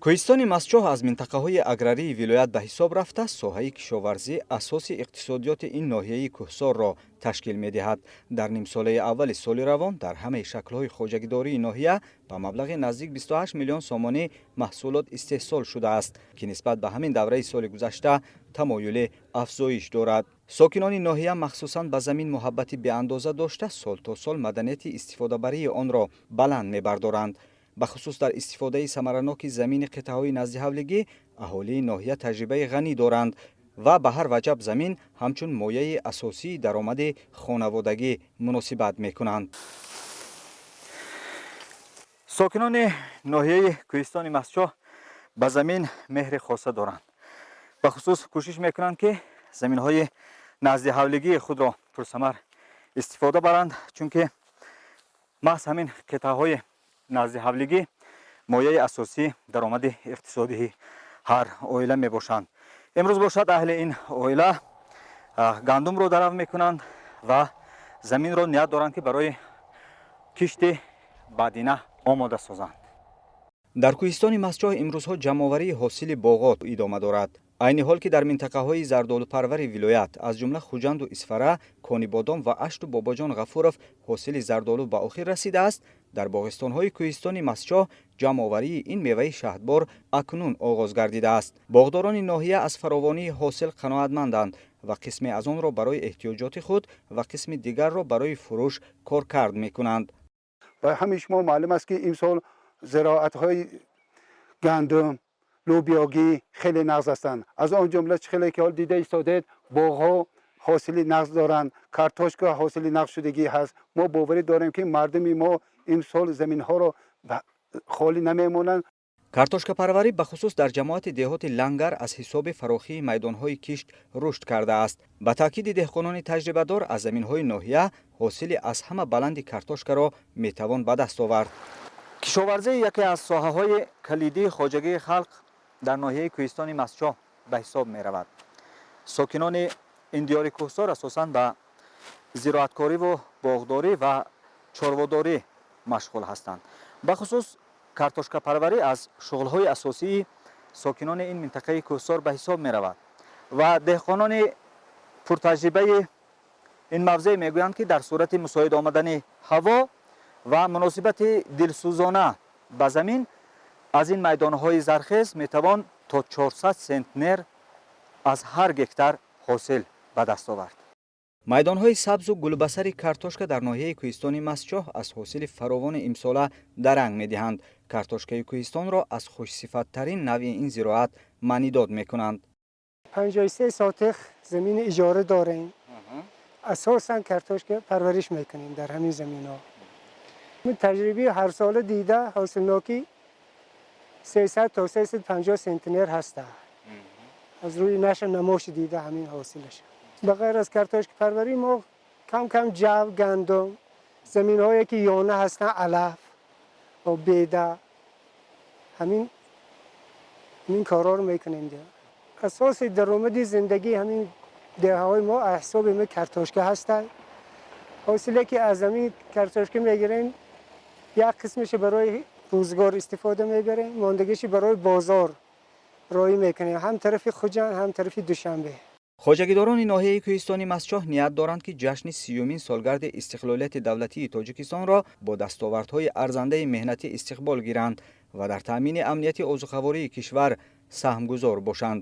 Кӯҳистони Мастчоҳ аз минтақаҳои аграрии вилоят ба ҳисоб рафта, соҳаи кишоварзӣ асоси иқтисодиёти ин ноҳияи кӯҳсорро ташкил медиҳад. Дар нимсолаи аввали соли равон дар ҳамаи шаклҳои хоҷагидории ноҳия ба маблағи наздик 28 миллион сомонӣ маҳсулот истеҳсол шудааст, ки нисбат ба ҳамин давраи соли гузашта тамоюли афзоиш дорад. Сокинони ноҳия махсусан ба замин муҳаббати беандоза дошта, сол то сол маданияти истифодабарии онро баланд мебардоранд. Бахусус дар истифодаи самараноки замини қитъаҳои наздиҳавлигӣ аҳолии ноҳия таҷрибаи ғанӣ доранд ва ба ҳар ваҷаб замин ҳамчун мояи асосии даромади хонаводагӣ муносибат мекунанд. Сокинони ноҳияи кӯҳистони Мастчоҳ ба замин меҳри хоса доранд. Бахусус кӯшиш мекунанд, ки заминҳои наздиҳавлигии худро пурсамар истифода баранд, чунки маҳз ҳамин қитъаҳои наздиҳавлигӣ мояи асосии даромади иқтисодии ҳар оила мебошанд. Имрӯз бошад, аҳли ин оила гандумро дарав мекунанд ва заминро ният доранд, ки барои кишти баъдина омода созанд. Дар кӯҳистони Мастчоҳ имрӯзҳо ҷамъоварии ҳосили боғот идома дорад. Айни ҳол ки дар минтақаҳои зардолупарвари вилоят, аз ҷумла Хуҷанду Исфара, Конибодом ва Ашту Бобоҷон Ғафуров ҳосили зардолу ба охир расидааст, дар боғистонҳои кӯҳистони Мастчоҳ ҷамъоварии ин меваи шаҳдбор акнун оғоз гардидааст. Боғдорони ноҳия аз фаровонии ҳосил қаноатманданд ва қисме аз онро барои эҳтиёҷоти худ ва қисми дигарро барои фурӯш коркард мекунанд. Ба ҳамаи шумо маълум аст, ки имсол зироатҳои гандум, лӯбиёгӣ хеле нағз ҳастанд. Аз он ҷумла, чӣ хеле ки ҳол дида истодед, боғҳо ҳосили нағз доранд, картошка ҳосили нағз шудагӣ ҳаст. Мо боварӣ дорем, ки мардуми мо имсол заминҳоро холӣ намемонанд. Картошкапарварӣ бахусус дар ҷамоати деҳоти Лангар аз ҳисоби фарохии майдонҳои кишт рушд кардааст. Ба таъкиди деҳқонони таҷрибадор, аз заминҳои ноҳия ҳосили аз ҳама баланди картошкаро метавон ба даст овард. Кишоварзӣ яке аз соҳаҳои калидии хоҷагии халқ дар ноҳияи кӯҳистони Мастчоҳ ба ҳисоб меравад. Сокинони ин диёри кӯҳсор асосан ба зироаткориву боғдорӣ ва чорводорӣ машғул ҳастанд. Бахусус картошкапарварӣ аз шуғлҳои асосии сокинони ин минтақаи кӯҳсор ба ҳисоб меравад ва деҳқонони пуртаҷрибаи ин мавзеъ мегӯянд, ки дар сурати мусоид омадани ҳаво ва муносибати дилсӯзона ба замин аз ин майдонҳои зархез метавон то 400 сентнер аз ҳар гектар ҳосил ба даст овард. Майдонҳои сабзу гулбасари картошка дар ноҳияи кӯҳистони Мастчоҳ аз ҳосили фаровони имсола даранг медиҳанд. Картошкаи кӯҳистонро аз хушсифаттарин навъи ин зироат маънидод мекунанд. 53 сотих замини иҷора дорем. Асосан картошка парвариш мекунем дар ҳамин заминҳо. Таҷрибаи ҳарсола дида, ҳосилнокӣ 300 то 350 сентнер ҳаста. Аз рӯи наша намоши дида, ҳамин ҳосилаш. Ба ғайр аз картошкапарварӣ мо кам кам ҷав, гандум, заминҳое ки ёна ҳастанд, алаф ва беда, ҳамин корҳоро мекунем. Асоси даромади зиндагӣ ҳамин деҳаҳои мо аз ҳисоби ҳамин картошка ҳастанд. Ҳосиле ки аз ҳамин картошка мегирем, як қисмеше барои рӯзгор истифода мебарем, мондагише барои бозор роҳӣ мекунем, ҳам тарафи Хуҷанд, ҳам тарафи Душанбе. Хоҷагидорони ноҳияи кӯҳистони Мастчоҳ ният доранд, ки ҷашни 30-умин солгарди истиқлолияти давлатии Тоҷикистонро бо дастовардҳои арзандаи меҳнатӣ истиқбол гиранд ва дар таъмини амнияти озуқавории кишвар саҳмгузор бошанд.